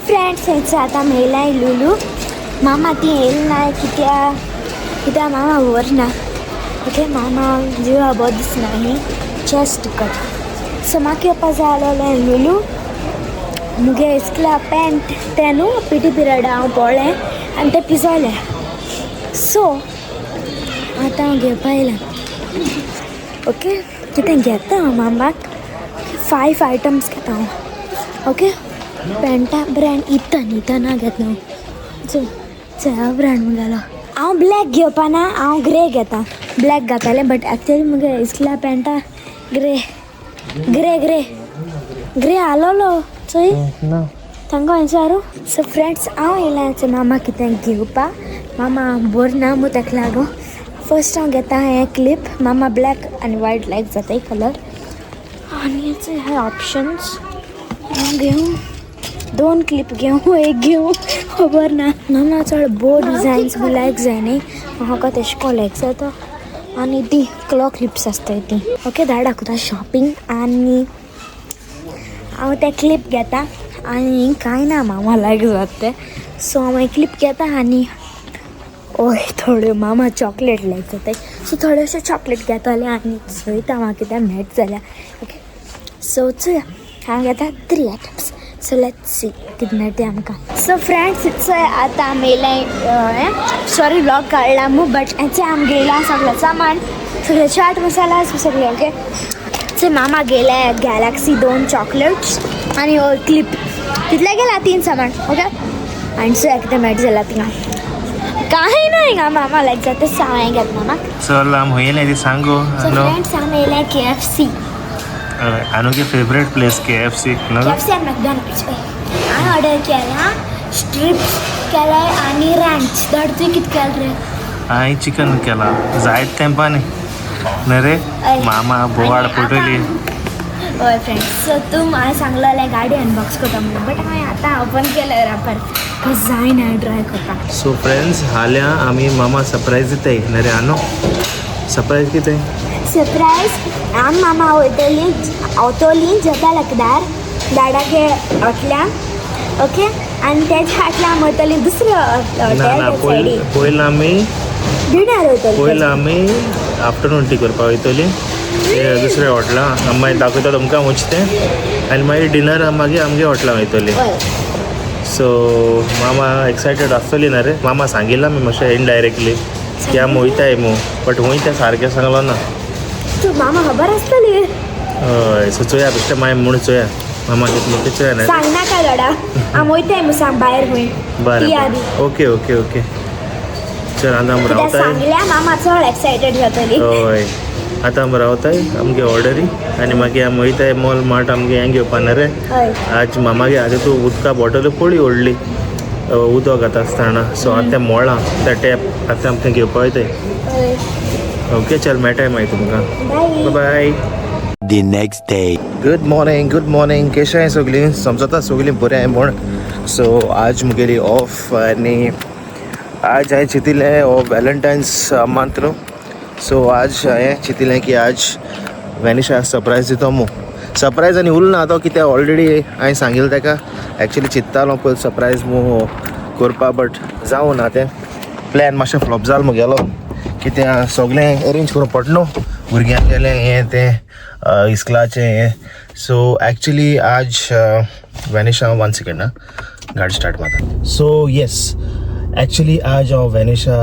Friends, हेंच आतां मेलाय लुलू. मामा ती येयल ना कित्या कित्या मामा व्हरना. ओके, मामा जिवा बरो दिसना न्ही, चेस्ट कट. सो म्हाका येवपा जाय आसलें लुलू. मुगे इस्कुला पॅन्ट तें न्हू पी टी पिरियड हांव पळ्ळें आनी तें पिजोलें. सो आतां हांव घेवपा येयलां. ओके, कितें घेता हांव मामाक? 5 आयटम्स घेता हांव. ओके, पॅन्टा ब्रँड इतन इतना घेतलो हांव. चल चल, ब्रँड मुगेलो. हांव ब्लॅक घेवपा ना, हांव ग्रे घेता. ब्लॅक घातालें, बट एक्चुअली मुगे इस्कुला पॅन्टा ग्रे ग्रे ग्रे ग्रे आलोलो चोय. ना. तांकां विचारू. सो फ्रेंड्स, हांव येयलां मामा कितें घेवपा. मामा बरो ना मू, ताका लागून फर्स्ट हांव घेता हें क्लिप. मामा ब्लॅक आनी वायट लायक जाताय कलर. आनी हे ऑप्शन्स हांव घेवं, दोन क्लिप घेवं, एक घेवं, खबर ना. मामा चड बो डिजायन्स बी लायक जाय न्ही म्हाका, तेशें को लायक जाता. आनी ती क्लॉ क्लिप्स आसताय ती. ओके, धाड दाखयता शॉपिंग. आनी हांव तें क्लिप घेता आनी कांय ना मामा लायक जाता तें. सो हांव मागीर क्लिप घेता आनी ओय थोड्यो मामा चॉकलेट लायक जाताय, सो थोड्योश्यो चॉकलेट घेतले आनी चोयता म्हाका कितें मेळट जाल्यार. ओके, सो चोया, हांव घेता 3 आयटम्स. सो let's see कितें मेळटा आमकां. सो फ्रेंड्स, चोय आतां आमी येयलां. सॉरी, व्लॉग काडला मू, बट हेचे आमी घेयला सगळें सामान, सगळें चाट मसाला सगळें. ओके, चोय, मामा गेले गॅलक्सी, दोन चॉकलेट्स आनी क्लिप, तितलें गेला तीन सामान. ओके, आनी चोया कितें मेळटा जाल्यार. थिंगा कांय ना, हिंगा मामा लायक जाता हांवें घेत मामाक. चल, आम खंय येयलें ती सांगो. So hello. फ्रेंड्स, आमी येयल्या KFC. अनुके फेवरेट प्लेस KFC न्हू. KFC आनी मॅकडॉनल्ड्स. हांवें ऑर्डर केला स्ट्रिप्स केलाय आनी रँच. धाड, तुवें कितें केलें रे? हांवें चिकन केला जायत तेंपानी न्ही रे. हय. मामा बोवाळ आनी पडली. हय फ्रेंड्स, सो तूं हांवें सांगलेलें गाडी अनबॉक्स करता म्हणून, बट हांवें आतां ओपन केलें रॅपर, कस जायना ट्राय करपाक. सो फ्रेंड्स, हाल्यां आमी मामा सरप्रायज दिताय न्ही रे आनो? सरप्रायज कितें? सरप्रायज, आम मामा वयतली वतली जबल अकदार दाडाके हॉटल्यान. ओके, आनी तेच्या फाटल्यान आमी वयतली दुसऱ्या ना ना. हॉटेल. पयलीं पयलीं आमी डिनर वयतली. पयलीं आमी आफ्टरनून टी करपाक वयतली ते दुसऱ्या हॉटेलां. आमी मागीर दाखयता तुमकां वचतें तें. आनी मागीर डिनर मागीर आमगे हॉटेलां वयतली. हय. सो मामा एक्सायटेड आसतली ना रे? मामा सांगिल्लां आमी मातशें इनडायरेक्टली की आमी वयताय मू, बट खंय तें सारकें सांगलो ना. तूं मामा खबर आसतली. हय, सो चोया बेश्टें मागीर म्हूण चोया मामा कितलो तें चोया ना. सांगनाका गडा, आमी वयताय मू सांग भायर खंय. बरें. ती आदी. ओके ओके ओके चल, आतां आमी कित्याक रावताय. सांगल्या मामा चड एक्सायटेड जातली. हय, आतां आमी रावताय आमगे ऑर्डरी आनी मागीर आमी वयताय मॉल मार्ट आमगे हें घेवपा ना रे? हय. आज मामागे आतां तूं उदका बॉटल पळय व्हडली उदक घाता आसतना. सो आतां तें मोळां तें टॅप, आतां आमी तें घेवपा वयताय. हय. ओके, चल, मेळटाय मागीर तुमकां. बाय. बाय. The next day. Good morning, good morning. केशें आहाय सगळीं? समजता सगळीं बरें आहाय म्हूण. सो आज मुगेली ऑफ आनी आज हांवें चिंतिल्लें हो वॅलेंटायन्स मंथ न्हू, सो आज हांवें चिंतिल्लें की आज वेनिशा सरप्रायज दितो मू. सरप्रायज आनी उरना तो, कित्याक ऑलरेडी हांवें सांगिल्लें ताका. एक्चुली चिंत्तालो पयलीं सरप्रायज मू करपा, बट जावं ना तें. प्लॅन मातशें फ्लॉप जालो मुगेलो, कित्याक सगळें अरेंज करूंक पडटा न्हू, भुरग्यांक गेलें हें तें इस्कुलाचें हें. सो एक्चुली आज वेनिशा, वन सेकेंड ना, गाडी स्टार्ट मारता. सो येस, एक्चुली आज हांव वेनिशा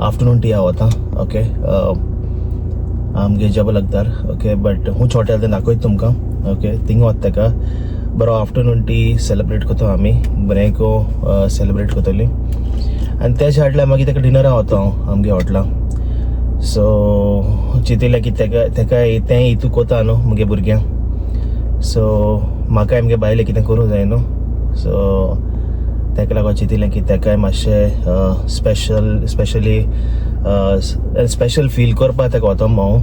आफ्टरनून टिया वता. ओके, आमगे जबल अकदार. ओके, बट खूंय हॉटेल तें दाखयता तुमकां. ओके, थिंगा वता ताका, बरो आफ्टरनून टी सेलिब्रेट करता आमी, बरें को सेलिब्रेट करतली. आनी तेच्या फाटल्यान मागीर ताका डिनरा वता हांव आमगे हॉटेलां. सो चिंतिल्लें की ताका तें हितू कोता न्हू मुगे भुरग्यांक, सो म्हाकाय मुगे बायले कितें करूंक जाय न्हू. सो ताका लागून चिंतिल्लें की ताकाय मातशें स्पेशल, स्पेशली स्पेशल फील करपाक ताका वता हांव,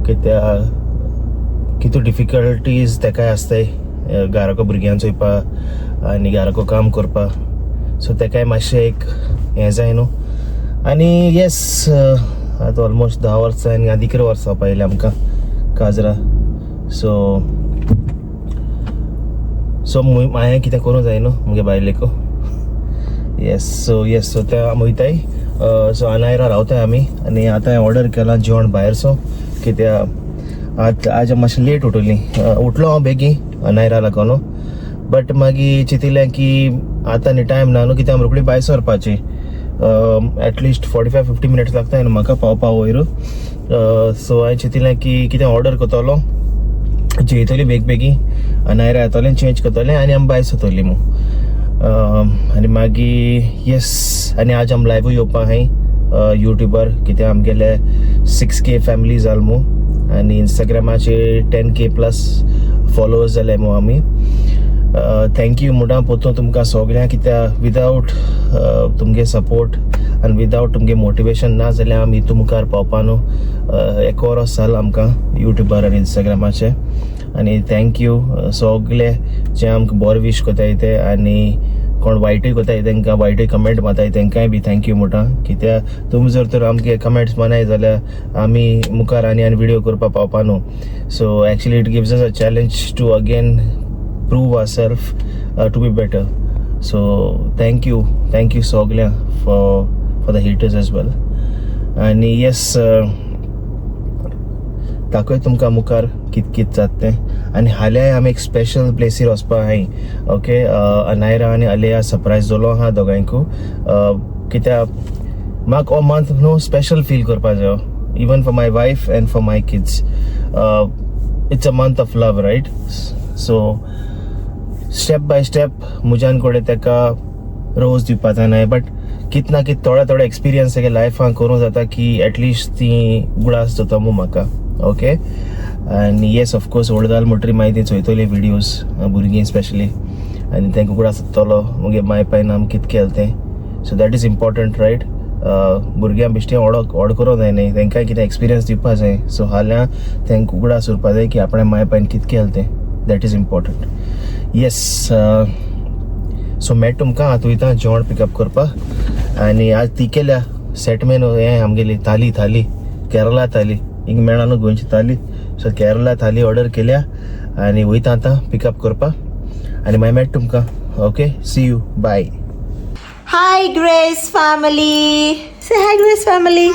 कित्याक कितू डिफिकल्टीज ताकाय आसताय घराको भुरग्यांक चोयपा आनी घराको काम करपा. सो ताकाय मातशें एक हें जाय न्हू. आनी येस, आतां ऑलमोस्ट 10 वर्सां आनी 11 वर्सां जावपा येयलीं आमकां काजरा. सो सो हांवें कितें करूं जाय न्हू मुगे बायलेको. येस, सो येस, सो ते आमी वयताय. सो अनायरा रावताय आमी आनी आतां हांवें ऑर्डर केलां जेवण भायर. सो कित्या आज आज मातशें लेट उठली. उठलो हांव बेगीन अनायरा लागून, बट मागीर चिंतिलें की आतां न्ही टायम ना न्हू, कित्याक आमी रोखडी भायर सरपाची. एटलिस्ट 45-50 minutes लागता न्हू म्हाका पावपा वयर. सो हांवें चिंतिलें की कितें ऑर्डर करतलो, जेयतली बेग बेगीन, अनायरा येतलें, चेंज करतलें आनी आमी भायर सरतली मू. आनी मागीर येस, आनी आज आमी लायव्हूय येवपा आहाय युट्यूबार, कित्याक आमगेले 6K फॅमिली जाल मू आनी इंस्टाग्रामाचेर 10K plus followers जाले मू आमी. Thank you म्हणटा पोतून तुमकां सगळ्यांक, कित्याक विदावट तुमगे सपोर्ट आनी विदावट तुमगे मोटिवेशन ना जाल्यार आमी हितू मुखार पावपा न्हू. एक वरोस जाल आमकां युट्यूबार आनी इंस्टाग्रामाचेर. आनी thank you सगळे जे आमकां बरें विश करताय ते आनी कोण वायटूय करताय, तांकां वायटूय कमेंट मारताय, तांकांय बी thank you म्हणटा, कित्याक तुमी जर तर आमगे कमेंट्स मानाय जाल्यार आमी मुखार आनी आनी विडियो करपाक पावपा न्हू. So actually it gives us a challenge to again prove ourself to be better. So thank you, thank you सगळ्या for the haters as well. आनी येस, दाखय तुमकां मुखार कित कित जाता तें. आनी हाल्यां आमी एक स्पेशल प्लेसीर वचपा आहाय. ओके, अनायरा आनी अलिया सरप्रायज दवरलो आहा दोगांयकू, कित्याक म्हाका हो मंथ न्हू स्पेशल फील करपा जायो, even for my wife and for my kids. It's a month of love, right? So step by step मुज्यान कडेन ताका रोज दिवपा जायना, बट कित ना कित थोडे थोडे एक्सपिरियन्स तेगे लायफान करूं जाता की एटलिस्ट ती उगडास जाता मू म्हाका. ओके, आनी येस, ऑफकोर्स व्हड जाल म्हणटरी मागीर ती चोयतली विडियोज भुरगीं स्पेशली आनी तांकां उगडास जातलो मुगे माय पायन आमी कित केलें तें. So that is important, right? भुरग्यांक बेश्टें व्हड व्हड करूंक जाय न्ही, तांकां कितें एक्सपिरियन्स दिवपा जाय. सो हाल्यां तांकां उगडास उरपा जाय की आपणें माय पायन कित केलें तें. That is important. Yes, so मेळटा तुमकां. आतां वयता जेवण पिकअप करपाक. आनी आज ती केल्या सेट मेनू हें आमगेली थाली, थाली केरला थाली हिंग मेळना न्हू गोंयची थाली. सो केरला थाली ऑर्डर केल्या आनी वयता आतां पिकअप करपाक आनी मागीर मेळटा तुमकां. Okay, see you, bye. Hi Grace family. Say hi, Grace family.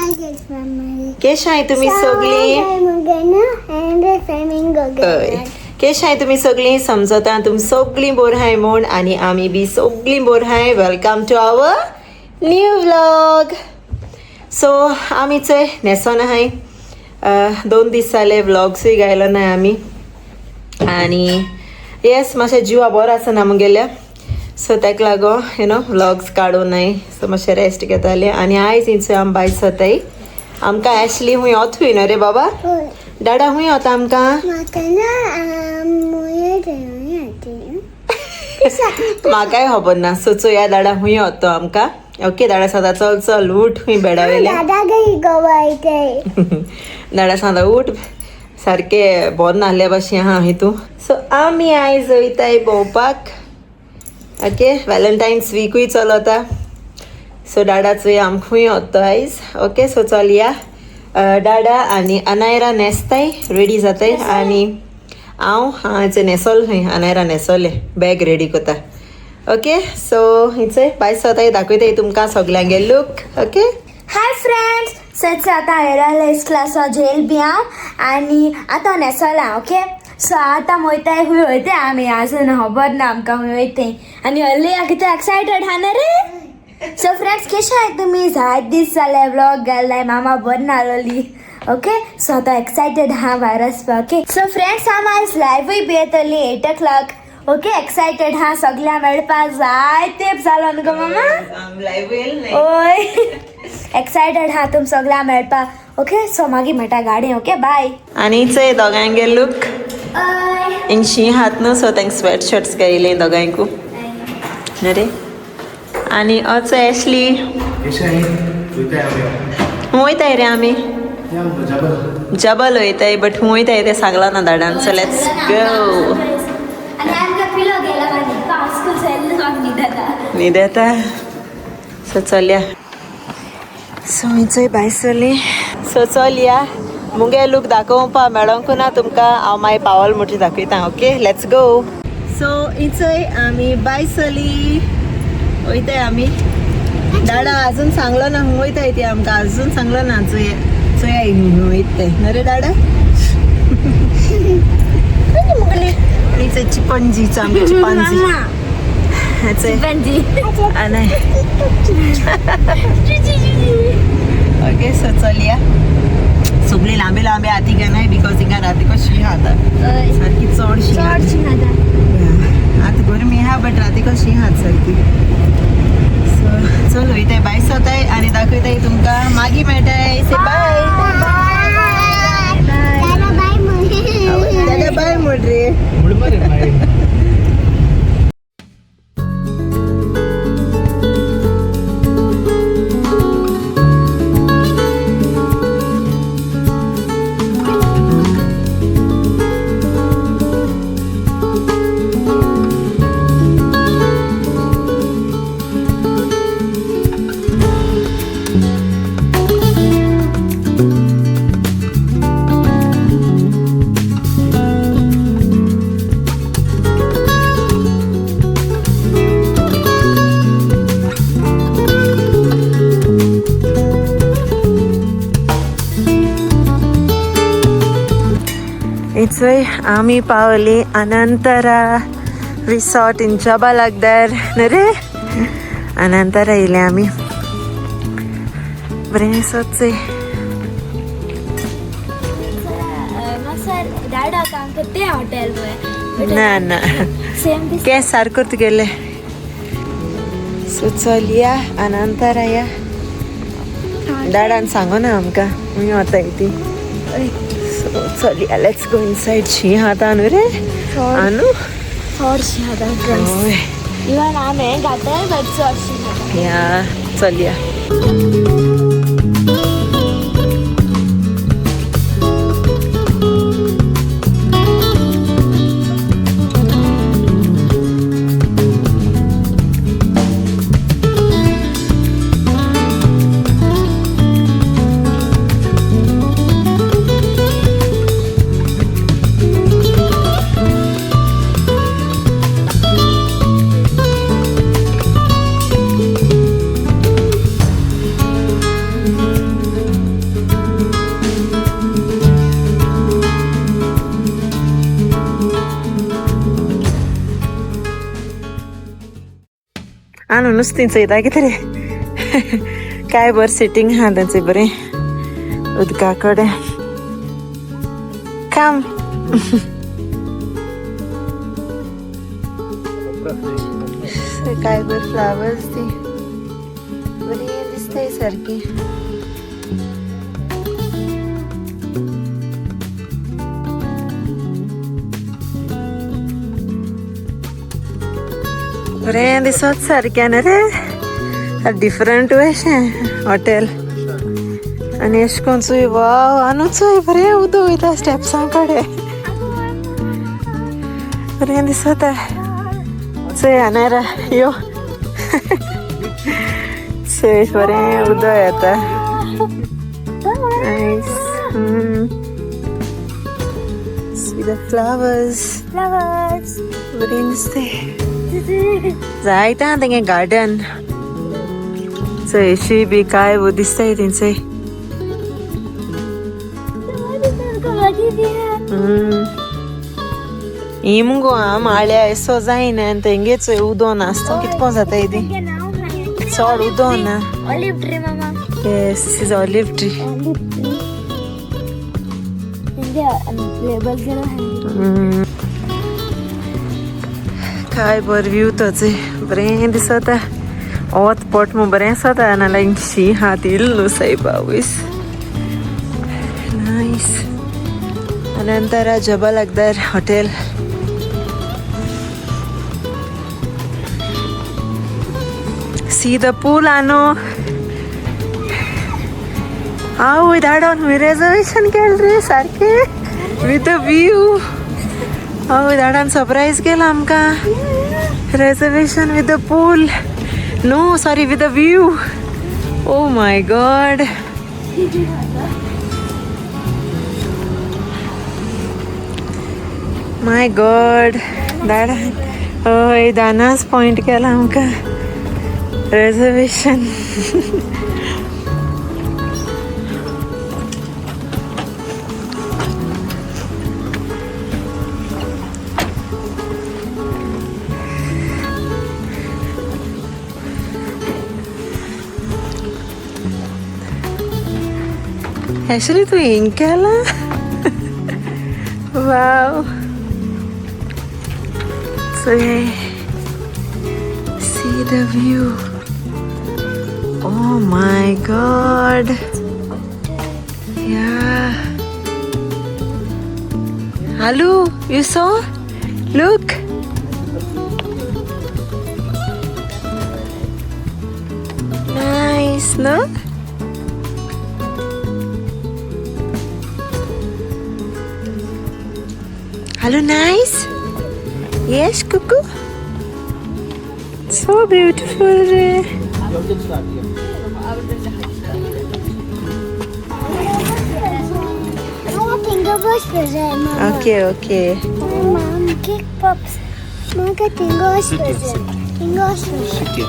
केश आहे तुम्ही सगळी? हय, केश आहे तुम्ही सगळी? समजता तुम सगळीं बोर हाय म्हूण आनी आमी बी सगळीं बोर हाय. Welcome to our new vlog. So आमी चोय न्हेसोन आहाय. 2 दीस जाले व्लॉग्सूय गायलो नाय आमी. आनी येस, मातशें जिवा बरो आसना मुगेल्या, सो ताका लागो you know vlogs काडूं नाय. सो मातशें रेस्ट घेतालें. आनी आयज इंचो आमी भायर सरताय. आमकां एशली हुंय वत हुंय न्हू रे बाबा? डाडा हुंय वता आमकां? म्हाकाय खबर ना. सो चोया दाडा हुंय वतो आमकां. ओके, दाडा सांगता चल चल उठ हुंय बेडा वयले. दाडा सांगता उठ, सारके बोर नासल्या भाशेन आहा हितू. सो आमी आयज वयताय भोंवपाक. ओके, वॅलेंटायन्स विकूय चलता. सो डाडा चोया आमकां खूंय वतो आयज. ओके, सो चलया. डाडा आनी अनायरा न्हेसताय, रेडी जाताय आनी हांव हांव न्हेसोल खंय. अनायरा न्हेसोलें, बॅग रेडी करता. ओके, सो हिचय भायर सरताय, दाखयताय तुमकां सगल्यांगे लूक. ओके. हाय फ्रेंड्स, सच आतां येयला क्लासा जेल बी हांव आनी आतां न्हेसोलां. ओके, सो आतां वयताय, खूंय वयताय आमी आजून खबर ना आमकां खूंय वयताय. आनी हल्ली कितें एक्सायटेड आहा ना रे? सो फ्रेंड्स, केशे आहाय तुमी? जायत दीस जाले व्लॉग घालनाय, मामा बरी नालोली. ओके, सो आतां एक्सायटेड आहा भायर वचपाक. ओके, सो फ्रेंड्स, आम आयज लायव्हूय बी येतली 8 o'clock. Okay, excited हा सगळ्या मेळपाक. जाय तेप जालो न्हू गो मामा? ओय, एक्सायटेड हा तुम सगळ्या मेळपाक. ओके, सो मागीर मेळटा गाडी. ओके, बाय. आनी चोय दोगांगे लूक. हिंग शी हात न्हू, सो तांकां स्वेट शर्ट्स घायले दोगांयकू रे. आनी अचो एशली. खूंय वयताय रे आमी? जबल वयताय, बट खूंय वयताय तें सांगलां ना दाडान. So let's go. आनी आमकां पिलो गेला स्कूल न्हिदता. न्हीद येता. सो चलया. सो हिचोय भायर सरली. सो चलया. मुगे लूक दाखोवपा मेळोंक ना तुमकां, हांव मागीर पावल मुठी दाखयता. Okay, let's go. सो इचय आमी बायसली वयताय आमी. दाडा अजून सांगलो ना हूं वयताय ती आमकां अजून सांगलो ना. चोया चोया हूं वयताय न रे दाडा. इचय चिपंजीचो आमकां चिपांजी आनी ओके सो चलया. सगळी लांबे लांबे आती काय नाही because हिंगा राती शी खाता सारकी चड शी आतां गरमी आहा बट राती शी आहात सारकी. सो चल वयताय बाय सोताय आनी दाखयताय तुमकां मागीर मेळटाय. से बाय दादा बाय म्हण रे. इचय आमी पावली अनंतरा रिसॉर्ट इन जबालागदार न्हय रे. अनंतरा येयले आमी. बरें सोदचें ना ना केंस सारको तुगेले. सो चलया अनंतरा या. दाडान सांगो ना आमकां खंय वताय ती. सो चलया let's go inside. शी खाता न्हू रे आनू. इवन आमी घाताय बट चडशी खाता. या चलया. आनू नुस्तीं चोयता कितें रे. काय बरें सिटींग आहा तेंचें बरें उदका कडेन काम. काय बरें फ्लावर्स ती बरी दिसताय सारकी. बरें दिसत सारकें न्हय रे. डिफरंट अशें हॉटेल आनी अशें करून चोय वाव आनी चोय बरें उदक वयता स्टेप्सां कडेन. बरें दिसता. चोय आनारा यो चोय बरें उदक येता. Nice. See the flowers. Flowers. बरें दिसता. जायता तेंगे गार्डन. चोय शी बी काय बो दिसताय तेंचे. ही मुगो आ माळ्या एसो जायना आनी तेंगे चोय उदो नासता कितको जाता ती चड उदो ना. ऑलिव ट्री मामा. Yes, this is olive tree. Olive tree. तेंगे लेबल केलं आहे. काय बरं व्यू तो बरें दिसता. वत पोट मग बरें दिसता नाल्यार शी हात इल्लो सायबा वयस. Nice. Anantara Jabal Akhdar hotel. See the pool आनो. हांव धाडोन रिजर्वेशन केलें रे सारकें विथ अ व्यू. हांव धाडान सरप्रायज केला आमकां. Reservation with the pool. No sorry with a view. Oh my God. My God. दाडा हय दानाच पॉयंट केला आमकां रेजर्वेशन. ॲक्च्युली तू हिंग केला. Wow. So see the view. Oh my God. Yeah. Hello, you saw? Look. Nice, no? Hello, nice? Yes, Cuckoo? So beautiful. Re. I want finger brush present, Mama. Okay, okay. Mom, cake pops. म्हाका थिंगोश present. थिंगोश present.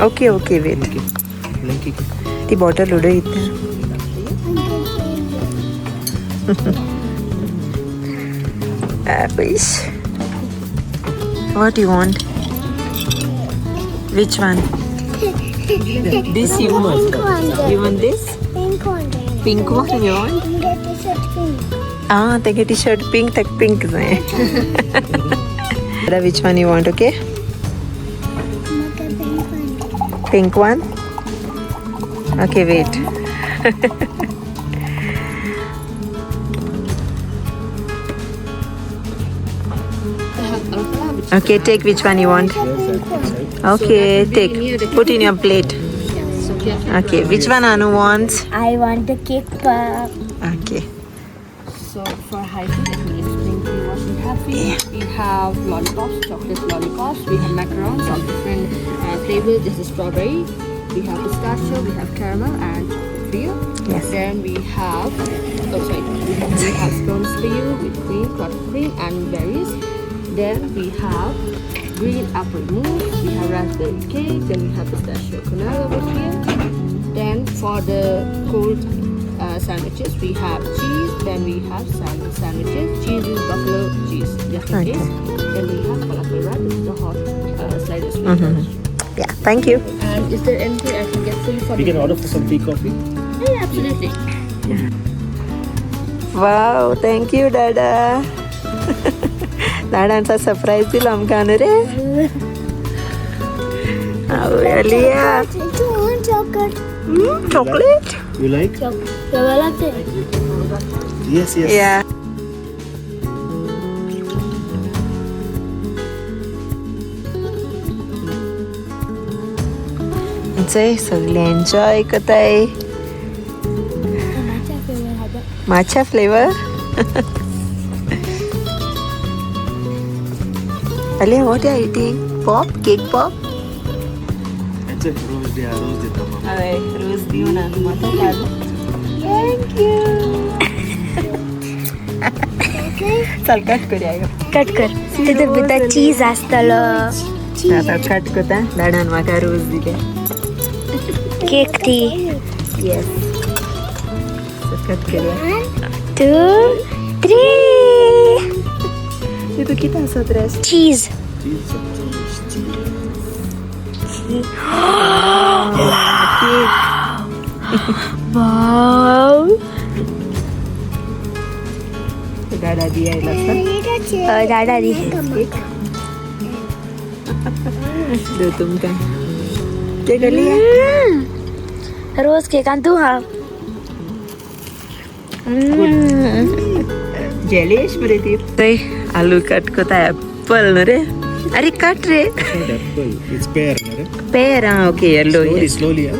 Okay, okay, wait. ती bottle उडय इथे. Wish. What you want? Which one? This you want? Pink one. You want this? Pink one. Pink one you want? Get t-shirt pink. Ah, take a t-shirt pink, take pink. Which one you want, okay? म्हाका pink one. Pink one? Okay, wait. Okay, take which one you want. Pink one. Okay, take. Put in your plate. Okay, which one Anu wants? I want the cake pop. Okay. So for hygiene, let me explain to you what we have here. We have lollipops, chocolate lollipops. We have macarons of different flavors. This is strawberry. We have pistachio. We have caramel and chocolate for you. Yes. Then we have, oh sorry, we have scones for you with cream, clotted cream and berries. Then we have green apple mousse. We have raspberry cake. Then we have pistachio quenelle over here. Then for the cold sandwiches, we have cheese. Then we have salmon sandwiches. Cheese is buffalo cheese, just in Okay. case. Then we have falafel wrap, which is the hot sliders. Mm-hmm. Yeah, thank you. And is there anything I can get for you for We the can order for some tea, coffee. Yeah, absolutely. Wow, thank you, Dada. दादांचा surprise दिलो आमकां न्हू रे. Alia. You want chocolate? Chocolate. You like? Chocolate. लागते. Yes. या. चय सगळे enjoy करताय. Matcha flavor हा. Matcha flavor. Alia, what are you eating? Pop? Cake pop? It's a rose day, rose दिता मामा. हय, रोज दिवन म्हाका. Thank you. चल कट करूया. कट कर. तिथे भितर चीज आसतलो. आता कट करता. दादान म्हाका रोज दिले. केक ती. येस, कट करूया. 2 3. तितू कितें आसत रे? चीज. केक. वाव. दादा दी आयला आसा. दादा दी. दो तुमकां ते गली. रोज केक आणि तू हा. जेलिश मरे ती. थंय आलू कट करता. एप्पल न्हू रे? अरे कट रे. Not apple, it's pear, no रे? पेर. ah, okay, yellow. Slowly, slowly, huh?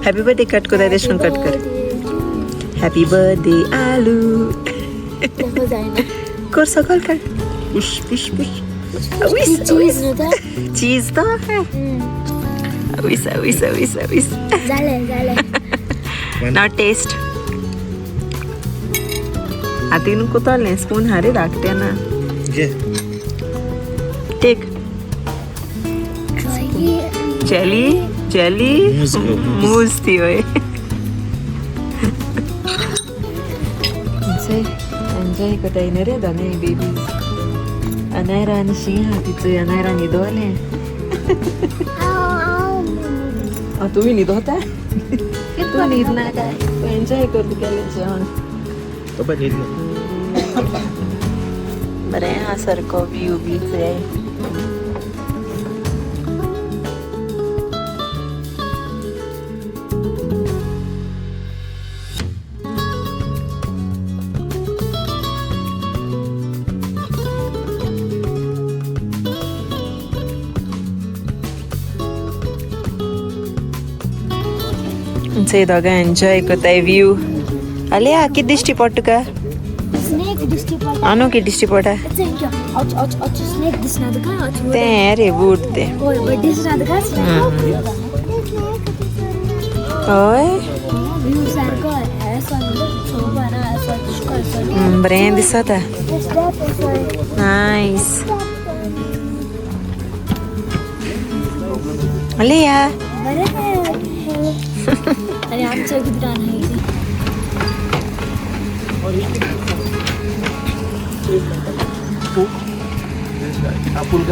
Happy birthday cut करता. तेश कट कर. Happy birthday aloo. कर सकल cut. Push, push, push. चीज न्हू तर. चीज तो अविस अविस अविस अविस. झाले झाले. Now taste. हातीन कुतलें स्पून हारे धाकटें ना. टेक जेली जेली मूज ती वय. एन्जॉय करताय न्हू रे दोनूय बेबीज. अनायरा आनी शी आहा तिचो. अनायरा न्हिदोलें. तुमी न्हिदोता? तूं न्हिदना काय? तूं एन्जॉय कर तुगेलें जेवण. बरें आहा सारको व्यू बी चोय. चोय दोगां एन्जॉय करताय व्यू. आलिया कितें दिश्टी पडटा तुका? स्नेक दिश्टी पडटा. आनो कितें दिश्टी पडटा? स्नेक दिसना तुका? तें रे बूट तें. हय बट दिसना तुका स्नेक? हय व्यू सारको बरें दिसता. नायस. आलिया बरें. आणि आमचं किती रान आहे इथे.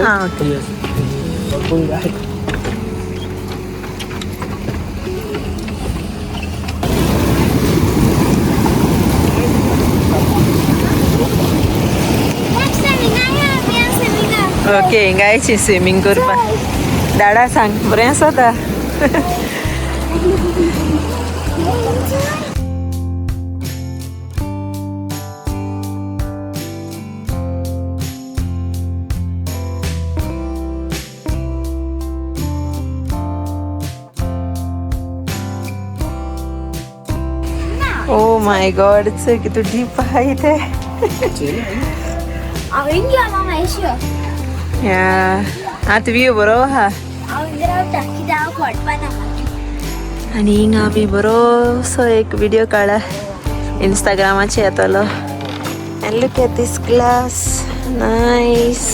Ah, okay. Okay, हिंगा येची स्विमींग करपाक. डाडा सांग बरें आसा आतां. Oh my God, चोय कितू डीप आहा इथे. हांव हिंगा मामा येशी. आतां व्यू बरो आहा. हांव हिंगा रावता कित्याक हांव खोटपाना. आनी हिंगा आमी बरोसो एक व्हिडिओ काडला इंस्टाग्रामाचेर येतलो. And look at this glass. Nice.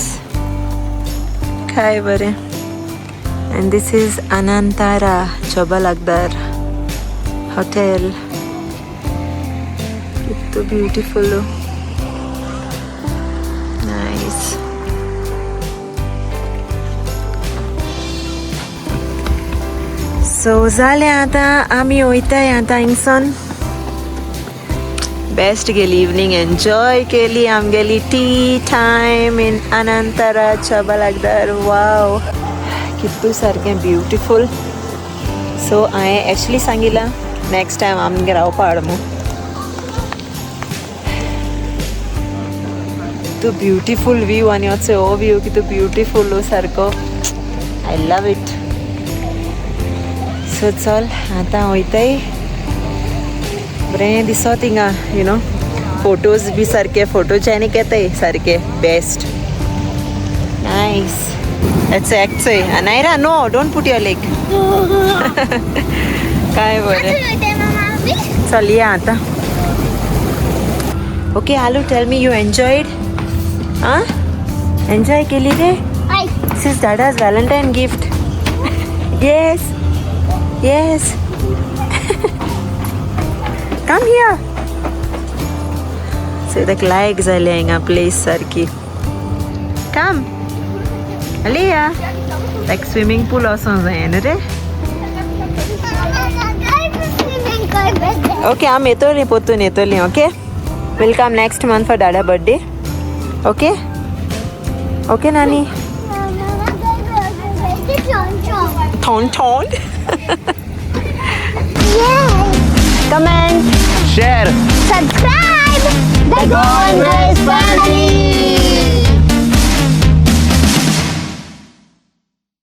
काय बरें. And this is Anantara Chabalakdar hotel. कितू ब्युटिफूल. नायस. सो जालें आतां आमी वयताय आतां हिंगसून. बेस्ट गेली इवनींग एन्जॉय केली आमगेली tea time in Anantara Chabalakdar. Wow कितू सारकें ब्युटिफूल. सो हांवें एक्चुली सांगिलां नेक्स्ट टायम आमगेर रावपा हाड म्हूण. कितू ब्युटिफूल व्यू आनी असो हो व्यू कितू ब्युटिफूल सारको. I love it. So चल आतां वयताय. बरें दिसत हिंगा you know photos बी सारके फोटोजेनीक येताय सारके बेस्ट. नायस. That's चोय Anayra no don't put your leg. काय बरें. चल या आतां. Okay Aalu tell me you enjoyed? आं एन्जॉय केली रे? This is Dada's Valentine gift. Yes yes. Come here. So ताका लायक जालें हिंगा प्लेस सारकी. कम आलिया. लायक स्विमींग पूल वचोंक जाय न्हू रे? ओके आमी येतोलीं पोत्तून येतोलीं. Okay will come next month for Dada birthday. Okay okay नानी. थोन थोन. Comment, share, Subscribe! The Goan Girls Family!